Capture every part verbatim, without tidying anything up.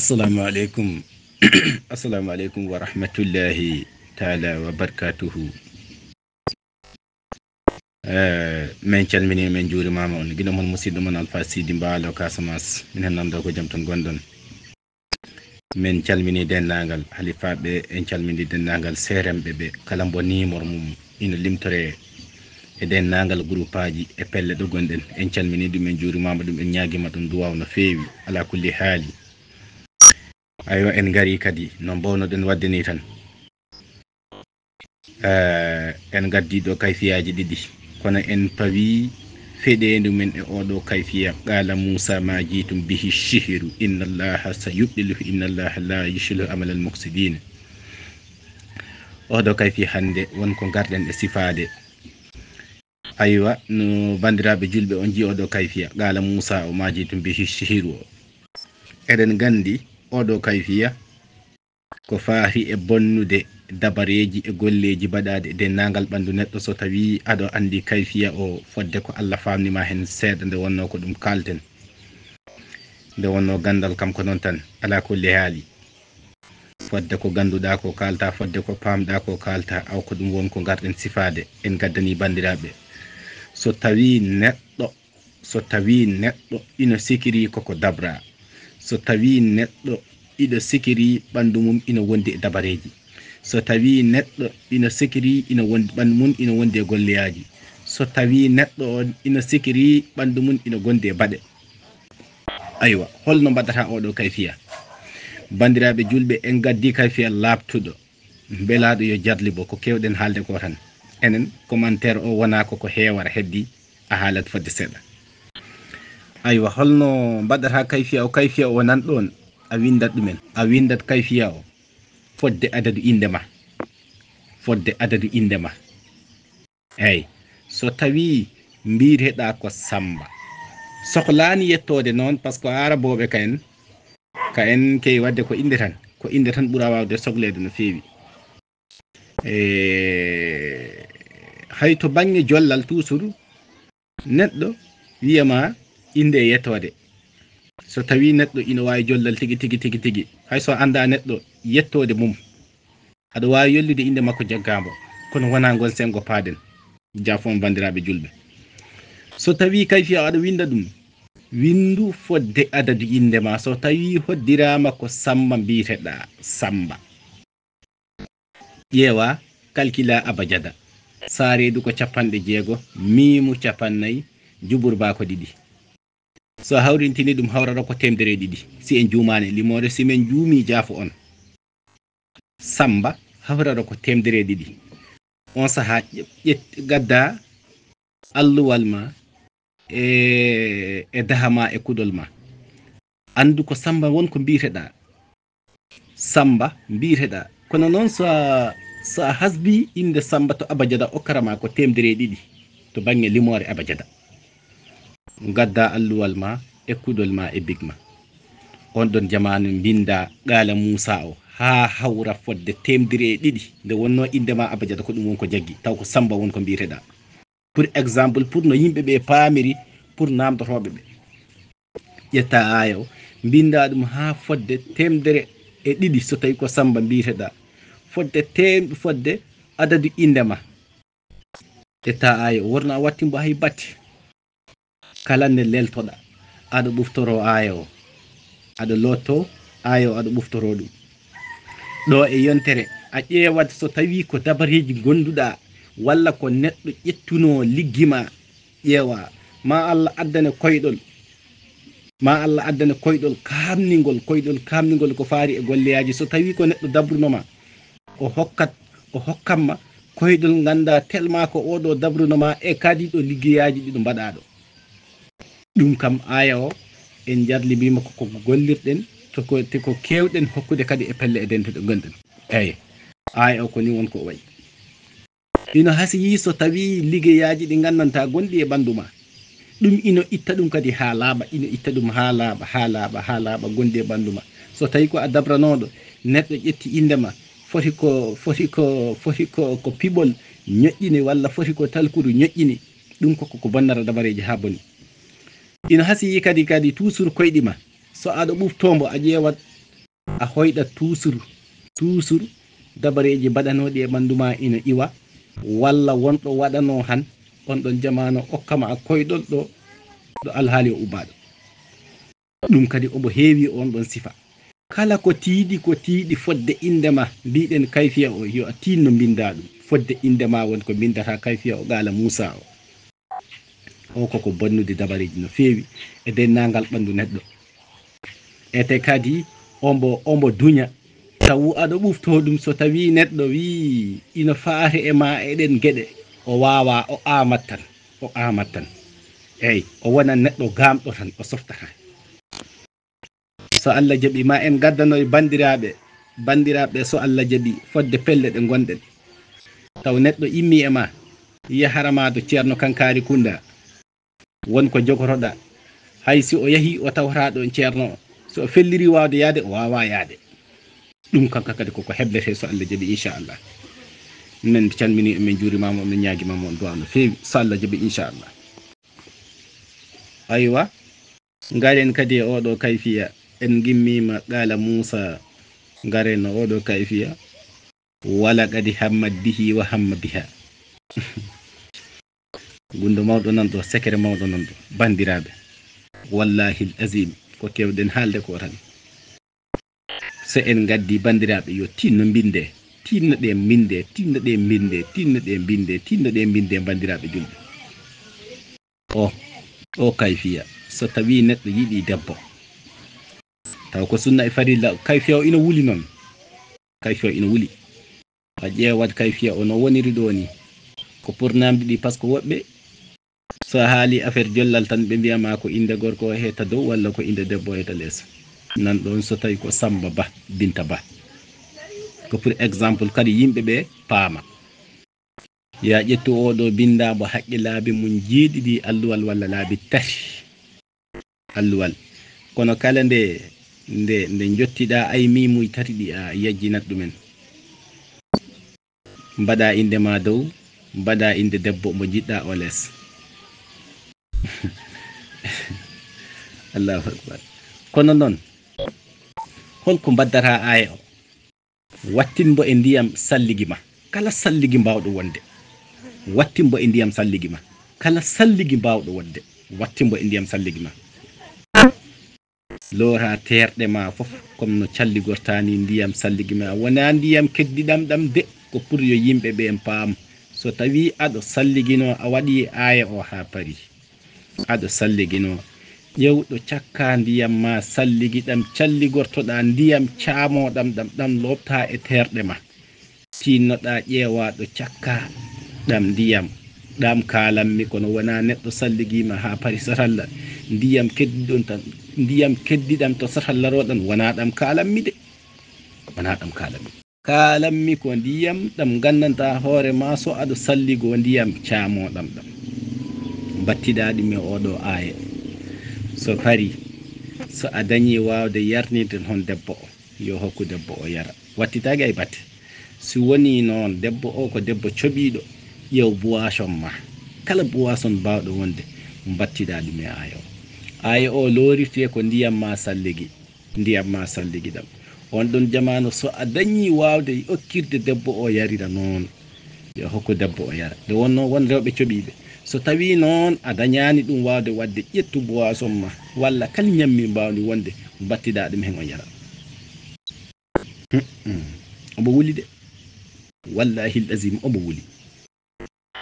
Assalamu aleykum. Assalamu aleykum wa rahmatullahi taala wa barakatuhu. Eh, min calmini, min juurimama on. Giɗo mon musidɗo mon Alpha Sidi Mbaalo Casamance. Min hen nan ɗo ko jam ton gonɗon. Min calmini denndaangal halifaaɓe, en calmini denndaangal seeremɓe ɓe, kala mbo nimor mum ina limtore e denndaangal groupaaji e pelle ɗo gonɗen. En calmini ɗum, en juurimama ɗum, en ñaagima ɗum duwaaw no feewi, ala kulli haali. Aywa, en ngari kadi no mbawnoɗen waɗde ni tan. Eh, en ngaddi ɗo kayfiyaaji ɗiɗi, kono en pawi feɗeendu men e oɗo kayfiya. Qala Musa ma jitum bihi shihiru, inna Allaha sa yubɗiluhu, inna Allaha la yushlihu amal al mufsidin. Oɗo kayfiya hannde won ko ngarɗen e sifaade. Aywa, no banndiraaɓe julɓe on nji oɗo kayfiya, qala Musa o ma jitum bihi shihiru o. Eɗen nganndi oɗo kayfiya ko faati e bonnude dabareeji e golleeji baɗaaɗi e denndaangal ɓanndu neɗɗo. So tawii aɗo anndi kayfiya o, fodde ko Allah faamni ma heen seeɗa, nde wonnoo ko ɗum kaalten. Nde wonnoo ganndal kam ko noon tan, alaa kulli haali. Fodde ko ngannduɗaa ko kaalta, fodde ko paamɗaa ko kaalta, aw ko ɗum won ko ngarɗen sifaade, en ngaddanii banndiraaɓe. So tawii neɗɗo so tawii neɗɗo ina sikiri koko dabra, so tawii neɗɗo ina sikiri ɓanndu mum ina wondi e dabareeji, so tawii neɗɗo ina sikiri ina wondi, ɓanndu mum ina wondi e golleyaaji, so tawii neɗɗo on ina sikiri ɓanndu mum ina gondi e baɗe. Aywa, holno mbaɗata oɗo kayfiya? Banndiraaɓe julɓe, en ngaddi kayfiya laaɓtuɗo, mbelaaɗo yo jarlibo, ko keewɗen haalde ko tan. Enen, commentaire o wonaa ko ko heewara heddi, a haalat fodde seeɗa. Aywa, holno mbaɗata kayfiya o? Kayfiya o nan ɗon, a winndat ɗumen. A winndat kayfiya o fodde adadu innde ma. Fodde adadu innde ma. Eey, so tawii mbiyeteɗaa ko Sammba, soklaani yettoode noon, par ce que Arabooɓe ka en, ka en keewi waɗde ko innde tan. Ko innde tan ɓura waawde sokleede no feewi. E, hay to bannge jollal, toujours neɗɗo wiyama innde e yettoode. So tawii neɗɗo ina waawi jollal tigi, tigi, tigi, tigi, hay so anndaa neɗɗo yettoode mum, aɗa waawi yollude innde makko jaggaamo, kono wonaa ngon senngo paaɗen. Jaafo on, banndiraaɓe julɓe. So tawii kayfiya aɗa winnda ɗum, winndu fodde adadu innde ma. So tawii hoddiraama ko Sammba mbiyeteɗaa, Sammba. Ƴeewa, kalkila abajada. Saareedu ko capanɗe jeego, miimu capannay, juburba ko ɗiɗi. So a hawrintini ɗum, hawrata ko teemedere e ɗiɗi. Si en juumaani e limoore, si men juumii, jaafo on. Sammba, hawrata ko teemedere e ɗiɗi. On sahaa, ƴe-, ƴet-, gaddaa alluwal ma e, e daha ma e kuɗol ma. Anndu ko Sammba won ko mbiyeteɗaa. Sammba mbiyeteɗaa. Kono noon, so a, so a hasbii innde Sammba to abajada, okkata ma ko teemedere e ɗiɗi to bannge limoore abajada. Ngaddaa alluwal ma e kuɗol ma e bik ma. On ɗon jamaanu mbinndaa qaala Muusaa o haa hawra fodde teemedere e ɗiɗi. Nde wonnoo innde ma abajada, ko ɗum won ko jaggi, taw ko Sammba won ko mbiyeteɗaa. Pour exemple, pour no yimɓe ɓe paamiri, pour naamndotooɓe ɓe. Ƴetta aaya o, mbinndaa ɗum haa fodde teemedere e ɗiɗi, so tawii ko Sammba mbiyeteɗaa. Fodde teem-, fodde adadu innde ma. Ƴetta aaya o, wonaa a waɗtii mbo hay batte. Kala nde leltoɗaa, aɗa ɓuftoroo aaya o. Aɗa loottoo aaya o, aɗa ɓuftoroo ɗum. Ɗo e yontere, a ƴeewat so tawii ko dabareeji ngonnduɗaa, walla ko neɗɗo ƴettunoo liggi ma, ƴeewa. Ma Allah addane koyɗol, ma Allah addane koyɗol kaamningol, koyɗol kaamningol ko faari e golleyaaji. So tawii ko neɗɗo dabruno ma, o hokkat, o hokkan ma koyɗol, nganndaa tellement ko oɗo dabruno ma e kadi ɗo liggeyaaji ɗiɗo mbaɗaaɗo. Ɗum kam, aaya o, en jarlibiima ko, ko gollirɗen, to ko, te ko keewɗen hokkude kadi e pelle e dente ɗo ngonɗen. Eey, aaya o ko ni won ko o wayi. Ino hasiyii so tawii ligeyaaji ɗi nganndantaa gonɗi e ɓanndu ma. Ɗum ino itta ɗum kadi haa laaɓa, ino itta ɗum haa laaɓa, haa laaɓa, haa laaɓa gonɗi e ɓanndu ma. So tawii ko a dabranooɗo, neɗɗo ƴetti innde ma, foti ko, foti ko, foti ko, ko piɓol ñoƴƴini, walla foti ko talkuru ñoƴƴini, ɗum ko, ko, ko bonnata dabareeji haa boni. Ino hasiyii kadi, kadi toujours koyɗi ma. So aɗa ɓuftoo mbo, a ƴeewat a hoyɗa tuusur tuusur dabareeji baɗanooɗi e ɓanndu ma ina iwa, walla wonɗo waɗanoo han on ɗon jamaano okkama a koyɗol ɗo ɗo alhaali o ubbaaɗo. Ɗum kadi omo heewi on ɗon sifa. Kala ko tiiɗi ko tiiɗi fodde innde ma, mbiɗen kayfiya o yo a tiinno mbinnda ɗum fodde innde ma won ko mbinndata kayfiya o qaala Muusa o. O koko bonnude dabareeji no feewi e denndaangal ɓanndu neɗɗo. Ete kadi omo omo duña tawu aɗo ɓuftoo ɗum so tawii neɗɗo wii ina faati e ma e ɗeen geɗe o waawaa o aamat tan o aamat tan eey o wona neɗɗo gaamɗo tan o softataa. So Allah jaɓi ma en gaddanoy banndiraaɓe banndiraaɓe so Allah jaɓi fodde pelle ɗe ngonɗen taw neɗɗo immi e ma yaha Ramaado Ceerno Kankaari Kunnda won ko jogotoɗa hay si o yahi o tawata ɗon ceerno o so o felliri wawde yaade o wawa yaade. Ɗum kanka kadi koko heblete so Allah jaɓi inchallah. Min calmini min juurimama min ñaagimama on duwa no feewi so Allah jaɓi inchallah. Aywa, ngaren kadi e oɗo kayfiya. En gimmima qala Moussa, ngaren e oɗo kayfiya. Wala qad hammat bihi wa hamma biha. Gundo mawɗo nan ɗo, sekere mawɗo nan ɗo, banndiraaɓe. Wallahi azim, ko kewɗen haalde ko tan. So en ngaddi banndiraaɓe, yo tinno mbinde, tinno ɗe mbinde, tinno ɗe mbinde, tinno ɗe mbinde, tinno ɗe mbinde, banndiraaɓe julɓe. O, o kayfiya, so tawi neɗɗo yiɗi debbo, taw ko sunna e farilla, kayfiya o ina wuli noon. Kayfiya ina wuli. A ƴeewat kayfiya o no woniri ɗo ni. Ko pour namdi ɗi, parce que woɓɓe, so a haali affaire jollal tan, ɓe mbiya ma ko innde gorko o heeta dow, walla ko innde debbo o heeta lees. Nan ɗoon so tawi ko Samba Ba, Binta Ba. Ko pour exemple kadi yimɓe ɓe paama. Ya ƴettu oo ɗoo binndaambo haqqe laabi mum jeeɗiɗi alluwal walla laabi tati alluwal. Kono kala nde, nde, nde njottiɗaa ay miimuuji tati ɗi, a yajjinat ɗumen. Mbaɗaa innde maa dow, mbaɗaa innde debbo mo njiɗɗaa o lees. Allahu akbar. Kono noon, hol ko mbaddata aaya o? Wattin mbo e ndiyam salligi ma. Kala salligi mbaawɗo wonde. Wattin mbo e ndiyam salligi ma. Kala salligi mbaawɗo wonde. Wattin mbo e ndiyam salligi ma. Loora teerɗe ma fof, comme no calligortaa ni ndiyam salligi ma. Wonaa ndiyam keddiɗam ɗam de, ko pour yo yimɓe ɓeen paam. So tawii aɗo salliginoo, a waɗii aaya o haa parii. Aɗo salliginoo, ƴeew ɗo cakkaa ndiyam ma salligi ɗam calligortoɗaa, ndiyam caamooɗam ɗam, ɗam looɓtaa e teerɗe ma. Tiinnoɗaa, ƴeewaa ɗo cakkaa ɗam ndiyam. Ɗam kaalammi, kono wonaa neɗɗo salligiima haa pari satalla. Ndiyam keddiɗon tan, ndiyam keddiɗam to satalla ro ɗan, wonaa ɗam kaalammi de. Wonaa ɗam kaalammi. Kaalammi ko ndiyam ɗam nganndantaa hoore ma so aɗo salligoo ndiyam caamooɗam ɗam. Mbattiɗaa ɗum e oo ɗoo aaya. So parii, so a dañii waawde yarnirde toon debbo o, yo hokku debbo o yara. Wattitaaki hay batte. Si wonii noon debbo o ko debbo coɓiiɗo, ƴeew boisson ma. Kala boisson baawɗo wonde, mbattiɗaa ɗum e aaya o. Aaya o loorirtee ko ndiyam ma salligi. Ndiyam ma salligi ɗam. On ɗon jamaanu, so a dañii waawde okkirde debbo o yarira noon, yo hokku debbo o yara. Nde wonnoo won rewɓe coɓiiɓe. So tawii noon a dañaani ɗum waawde waɗde, ƴettu boisson ma, walla kala ñammi mbaawndi wonde, mbattiɗaa ɗum heen o yara. Omo wuli de. Wallahi l-azim omo wuli.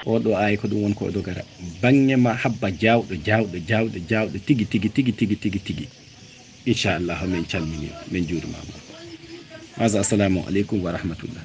Oo ɗoo aaya ko ɗum won ko o dogara. Baŋŋe ma habba jaawɗo, jaawɗo, jaawɗo, jaawɗo, tigi, tigi, tigi, tigi, tigi, tigi. Inchallah, min calminii, min njuurimaama. Masa, assalamu aleykum wa rahmatullah.